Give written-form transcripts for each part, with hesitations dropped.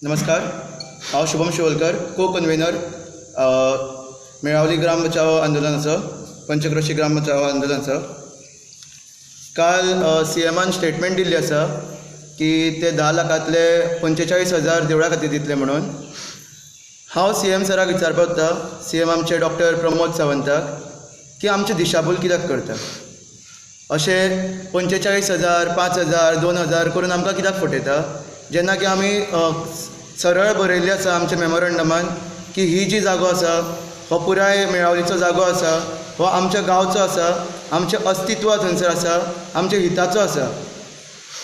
नमस्कार, हांव शुभम शिवोलकर, को कन्वेनर, मेळावली ग्राम बचाव आंदोलनाचो, पंचक्रोशी ग्राम बचाव आंदोलनाचो. काल सी एमान स्टेटमेंट दिल्ली आसा की ते 10 लाखांतले 45,000 देवळा खातीर दितले म्हणून. हांव सी एम सराक विचारपाक वता, सी एम आमचे डॉक्टर प्रमोद सावंताक, की आमची दिशाभूल कित्याक करता? अशें 45,000, 5,000, 2,000 करून आमकां कित्याक फटयता? जेन्ना की आमी सरळ बरयल्लें आसा आमच्या मेमोरंडमान की ही जी जागो आसा हो पुराय मेळावलीचो जागो आसा, हो आमच्या गांवचो आसा, आमचें अस्तित्व थंयसर आसा, आमच्या हिताचो आसा.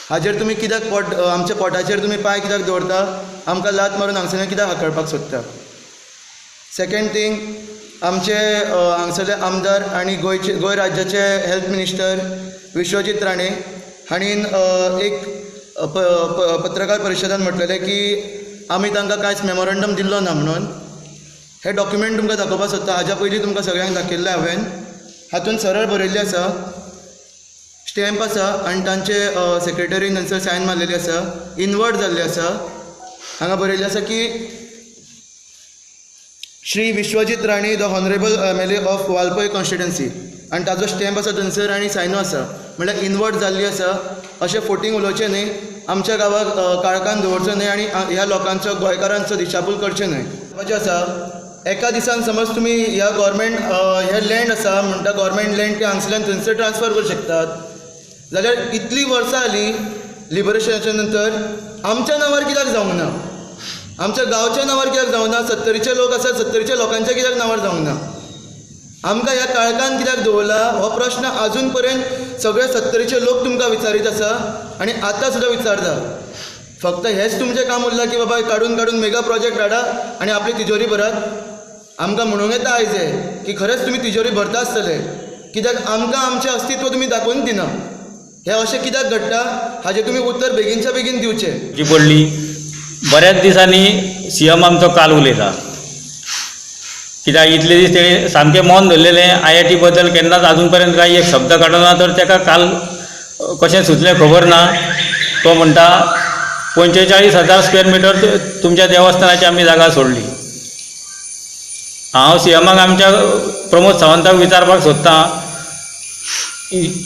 हाजेर तुमी कित्याक आमच्या पोटाचेर तुमी पांय कित्याक दवरता? आमकां लात मारून हांगसरल्यान कित्याक हाकलपाक सोदता? सेकेंड थींग, आमचे हांगसरले आमदार आनी गोंयचे गोंय राज्याचे हेल्थ मिनिस्टर विश्वजीत राणे हांणी एक पत्रकार परिशदान म्हटलेलें की आमी तांकां कांयच मेमोरंडम दिल्लो ना म्हणून. हे डॉक्युमेंट तुमकां दाखोवपाक सोदता, हाज्या पयलीं तुमकां सगळ्यांक दाखयल्लें हांवें. हातूंत सरळ बरयल्लें आसा, स्टॅम्प आसा आनी तांचे सेक्रेटरीन थंयसर सायन मारलेली आसा, इनवर्ड जाल्ले आसा. हांगा बरयल्लें आसा की Shri Vishwajit Rane, the honourable M L A of Valpoi constituency, आनी ताजो स्टॅम्प आसा थंयसर आनी सायनू आसा, म्हणल्यार इनवर्ड जाल्ली आसा. अशें फोटींग उलोवचें न्हय, आमच्या गांवाक काळखान दवरचो न्हय आनी ह्या लोकांचो, गोंयकारांचो दिशाभूल करचें न्हय. म्हणपाचें आसा, एका दिसान समज तुमी ह्या गोवोरमेंट हें लँड आसा म्हणटा, गोवोरमेंट लँड ती हांगसरल्यान थंयसर ट्रान्सफर करूंक शकतात, जाल्यार इतलीं वर्सां जालीं लिबरेशनाच्या नंतर आमच्या नांवार कित्याक जावंक ना? आमच्या गांवच्या नांवार कित्याक जावंक ना? सत्तरीचे लोक आसात, सत्तरीच्या लोकांच्या कित्याक नांवार जावंक ना? आमकां ह्या काळखान कित्याक दवरला? हो प्रश्न आजून पर्यंत सगळे सत्तरीचे लोक तुमकां विचारीत आसा आनी आतां सुद्दां विचारता. फक्त हेंच तुमचें काम उरलां की बाबा काडून काडून मेगा प्रोजेक्ट हाडा आनी आपली तिजोरी भरात. आमकां म्हणूंक येता आयज हें की खरेंच तुमी तिजोरी भरता आसतले, कित्याक आमकां आमचें अस्तित्व तुमी दाखोवन दिना. हें अशें कित्याक घडटा हाजें तुमी उत्तर बेगीनच्या बेगीन दिवचें. जी पडली बऱ्याच दिसांनी सी एम आमचो काल उलयता, कित्याक इतले दीस तेणें सामकें मौन धरलेलें. I I T बद्दल केन्नाच आजून पर्यंत कांय एक शब्द काडूना, तर ताका काल कशें सुचलें खबर ना. तो म्हणटा 45,000 स्क्वेअर मिटर तुमच्या देवस्थानाची आमी जागा सोडली. हांव सी एमाक आमच्या प्रमोद सावंताक विचारपाक सोदतां,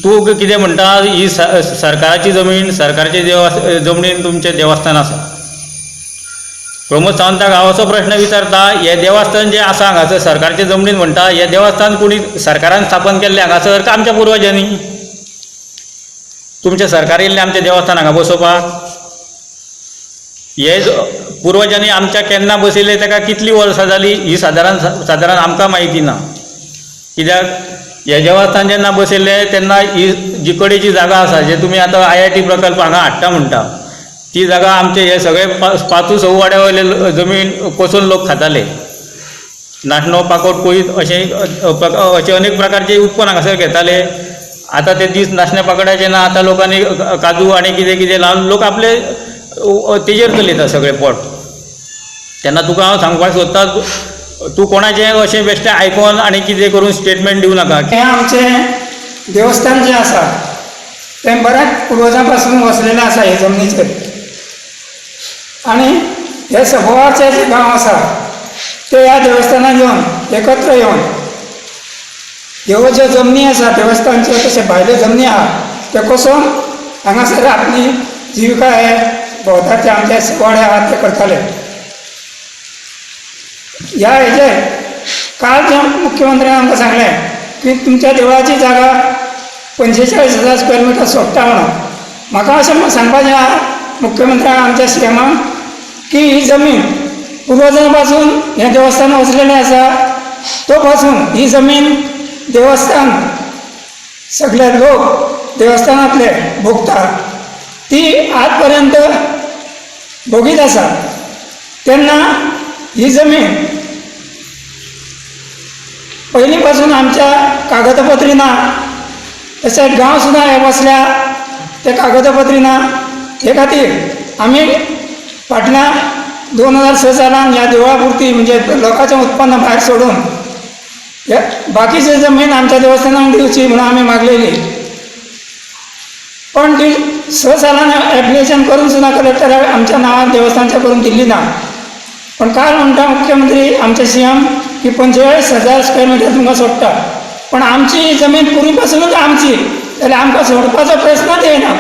तूं कितें म्हणटा, ही सरकाराची जमीन, सरकारच्या जमनीन तुमचें देवस्थान आसा. प्रमोद सावंताक हांव असो प्रश्न विचारता, हें देवस्थान जें आसा हांगासर सरकारच्या जमनीन म्हणटा, हें देवस्थान कोणी सरकारान स्थापन केल्लें हांगासर काय आमच्या पुर्वजांनी? तुमचें सरकार येयल्लें आमचें देवस्थान हांगा बसोवपाक? हे पुर्वजांनी आमच्या केन्ना बसयलें, ताका कितलीं वर्सां जालीं ही सादारण सादारण आमकां म्हायती ना. कित्याक हें देवस्थान जेन्ना बसयलें तेन्ना ही जी कडेची जागा आसा, जे तुमी आतां I I T प्रकल्प हांगा हाडटा म्हणटा, ती जागा आमचे हे सगळे 5-6 वाड्या वयले जमीन कोसून लोक खाताले. नाशणो, पाकोट, कोयत अशें अशे अनेक प्रकारचे उत्पन्न हांगासर घेताले. आतां ते दीस नाशण्या पाकडाचे ना, आतां लोकांनी काजू आनी कितें कितें लावन लोक आपले तेजेर चलयता सगळें पोट. तेन्ना तुका हांव सांगपाक सोदता, तूं कोणाचें अशें बेश्टें आयकोन आनी कितें करून स्टेटमेंट दिवं नाका. हें आमचें देवस्थान जें आसा तें बऱ्याच पुर्वजां पासून वसलेलें आसा हे जमनीचेर, आनी हे सभोवाचे जे गांव आसा ते ह्या देवस्थानाक येवन एकत्र येवन ह्यो ज्यो जमनी आसा देवस्थानच्यो तशें भायल्यो जमनी आहा त्यो कोसोन हांगासर आपली जिविका हे भोंवतात, आमचे वाडे आहा ते करताले. ह्या हेजेर काल जे मुख्यमंत्र्यान आमकां सांगलें की तुमच्या देवळाची जागा 45,000 स्क्वेअर मिटर सोडटा म्हणून, म्हाका अशें सांगपाचें आहा मुख्यमंत्र्यांक, आमच्या सी एमाक, की ही जमीन पुर्वजां पासून हें देवस्थान वसलेलें आसा, तो पासून ही जमीन देवस्थान सगळे लोक देवस्थानांतले भोगता, ती आज पर्यंत भोगीत आसा. तेन्ना ही जमीन पयलीं पासून आमच्या कागदपत्री ना, तशेंच गांव सुद्दां हे बसल्या ते कागदपत्री ना. हे खातीर आमी फाटल्या 2006 सालान ह्या देवळा पुरती म्हणजे लोकांचें उत्पन्न भायर सोडून हे बाकीची जमीन आमच्या देवस्थानाक दिवची म्हणून आमी मागलेली. पण ती 6 सालान एप्लिकेशन करून सुद्दां कलेक्टराक आमच्या नांवान देवस्थानच्या करून दिल्ली ना. पण काल म्हणटा मुख्यमंत्री आमचे सीएम की 45,000 स्क्वेअर मिटर तुमकां सोडटा, पण आमची जमीन पुर्वी पासुनूच आमची, जाल्यार आमकां सोडपाचो प्रस्नच येना.